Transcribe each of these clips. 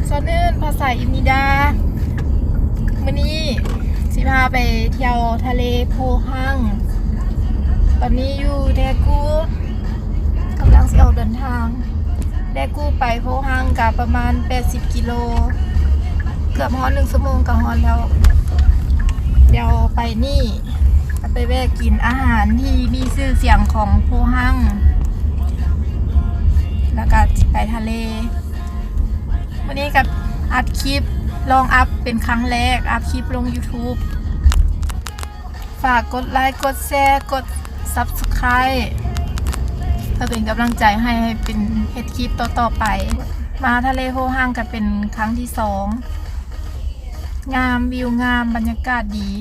ສອນອື່ນ ພາສາອິນເດຍ. ມື້ນີ້ຊິພາໄປທ່ຽວທະເລໂພຮັງ. ຕອນນີ້ຢູ່ແດກູ, ກຳລັງຊິອອກເດີນທາງ. ແດກູໄປໂພຮັງກະປະມານແປດສິບກິໂລ, ເກືອບຮອດໜຶ່ງຊົ່ວໂມງກະຮອດແລ້ວ. ດຽວໄປນີ້ ກະໄປແວະກິນອາຫານທີ່ມີຊື່ສຽງຂອງໂພຮັງ ແລ້ວກະຊິໄປທະເລ. ມື້ນີ້ກະອັດຄລິບ ລອງອັບເປັນຄັ້ງແລກ, ອັບຄລິບລົງຢູທູບ. ຝາກກົດໄລ ກົດແຊ ກົດຊັບສະໄຄຣບ໌ ເພື່ອເປັນກຳລັງໃຈໃຫ້ ໃຫ້ເປັນເຮັດຄລິບຕໍ່ໆໄປ. ມາທະເລໂພຮັງກະເປັນຄັ້ງທີສອງ. ງາມ, ວິວງາມ, ບັນຍາກາດດີ.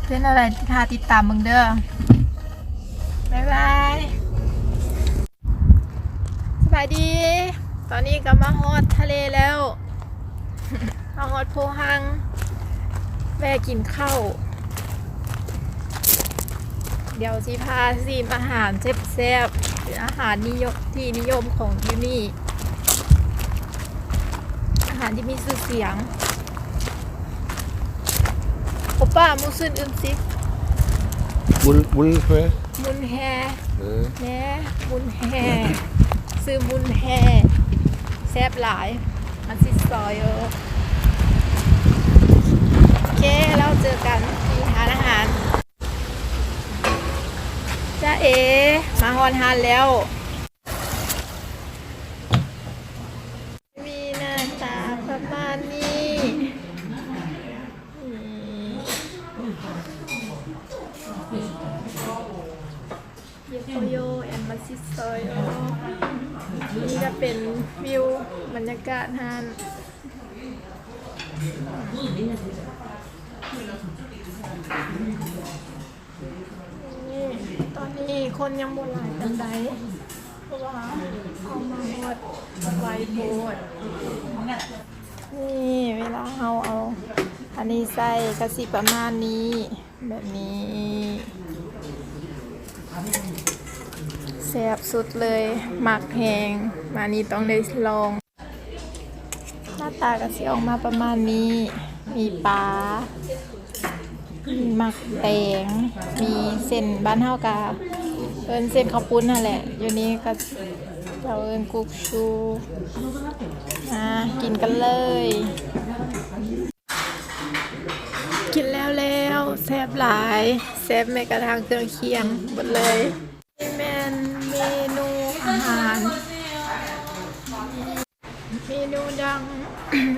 ເປັນແນວໃດ ຖ້າຕິດຕາມເບິ່ງເດີ. ບາຍບາຍ. ສະບາຍດີ, ຕອນນີ້ກະມາຮອດທະເລແລ້ວ, ມາຮອດໂພຮັງ, ແວະກິນເຂົ້າ. ດຽວຊິພາຊີມອາຫານແຊບໆ, ເປັນອາຫານນິຍົມ ທີ່ນິຍົມຂອງຢູ່ນີ້, ອາຫານທີ່ມີຊື່ສຽງ. 오빠, 무슨 음식? 물, 물회? 문해. 네. 네, 문해. ຊື່ 문해. ແຊບຫຼາຍ. ມາຊິຊອຍ. ໂອເຄ, ແລ້ວເຈີກັນທີ່ຮ້ານອາຫານ. ຈ໊ະເອ, ມາຮອດຮ້ານແລ້ວ. ມີໜ້າຕາປະມານນີ້. ເຢໂກໂຍ ແອນ ມາຊິຊອຍໂອ. ນີ້ກະເປັນວິວບັນຍາກາດຮ້ານ. ນີ້ ຕອນນີ້ຄົນຍັງບໍ່ຫຼາຍປານໃດ ເພາະວ່າເຮົາມາຮອດໄວໂພດ. ນີ້ ເວລາເຮົາເອົາອັນນີ້ໃສ່ກະຊິປະມານນີ້ ແບບນີ້. ແຊບສຸດເລີຍ, ມັກແຮງ. ມານີ້ຕ້ອງໄດ້ລອງ. ໜ້າຕາກະຊິອອກມາປະມານນີ້. ມີປາ, ມີໝາກແຕງ, ມີເສັ້ນ, ບ້ານເຮົາກະເອີ້ນເສັ້ນເຂົ້າປຸ້ນຫັ້ນແຫຼະ, ຢູ່ນີ້ກະເຈົ້າເອີ້ນກຸກຊູ. ມາກິນກັນເລີຍ. ກິນແລ້ວແລ້ວ, ແຊບຫຼາຍ, ແຊບແມ້ກະທັ້ງເຄື່ອງຄຽງໝົດເລີຍ. ນີ້ແມ່ນເມນູອາຫານ, ເມນູດັງ.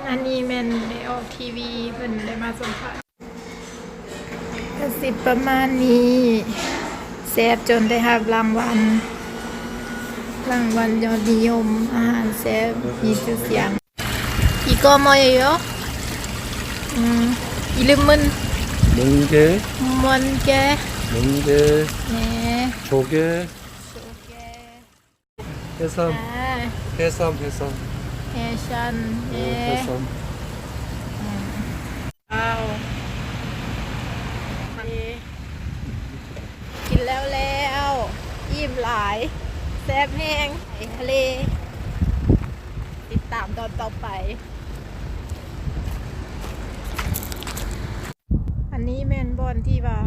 ອັນນີ້ແມ່ນໄດ້ອອກທີວີ ເພິ່ນໄດ້ມາສຳພາດ. ກະຊິປະມານນີ້, ແຊບຈົນໄດ້ຮັບລາງວັນ, ລາງວັນຍອດນິຍົມ, ອາຫານແຊບ, ມີຊື່ສຽງ. 이거 뭐예요? 음, 이름은? 멍게. 멍게. 멍게. 네. 조개. 조개. 해삼. 아. 해삼, 해삼. 해삼. 네, 네. 해삼. 음. ວ້າວ ກິນແລ້ວແລ້ວ ອີ່ມຫຼາຍ ແຊບແຮງ ໄປທະເລ ຕິດຕາມຕອນຕໍ່ໄປ. ອັນນີ້ແມ່ນບ່ອນທີ່ວ່າ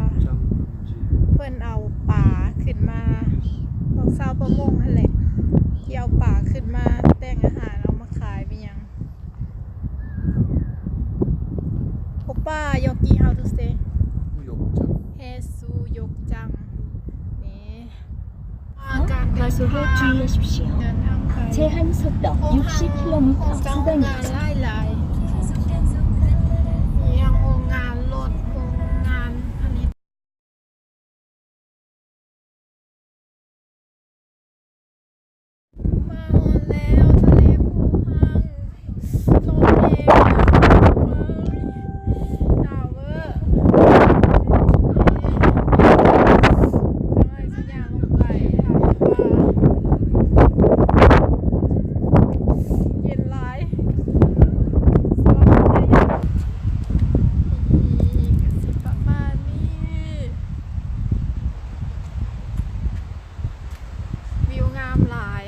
ເພິ່ນເອົາປາຂຶ້ນມາ ພວກຊາວປະມົງຫັ້ນແຫຼະ ທີ່ເອົາປາຂຶ້ນມາແຕ່ງອາຫານ ເອົາມາຂາຍ ມີຫຍັງ. 오빠, 여기 how to say? 해수욕장. 해수욕장. 네. 어? 과속에 주의하십시오. 제한 속도 육십 킬로미터. ໂຮງງານຫຼາຍໆ ມີທັງໂຮງງານລົດ ໂຮງງານຜະລິດ. ມາຮອດແລ້ວ ທະເລພູພັງ ລົມແຮງ ໜາວເວີ້. ເຢັນຫຼາຍ. ວິວງາມຫຼາຍ.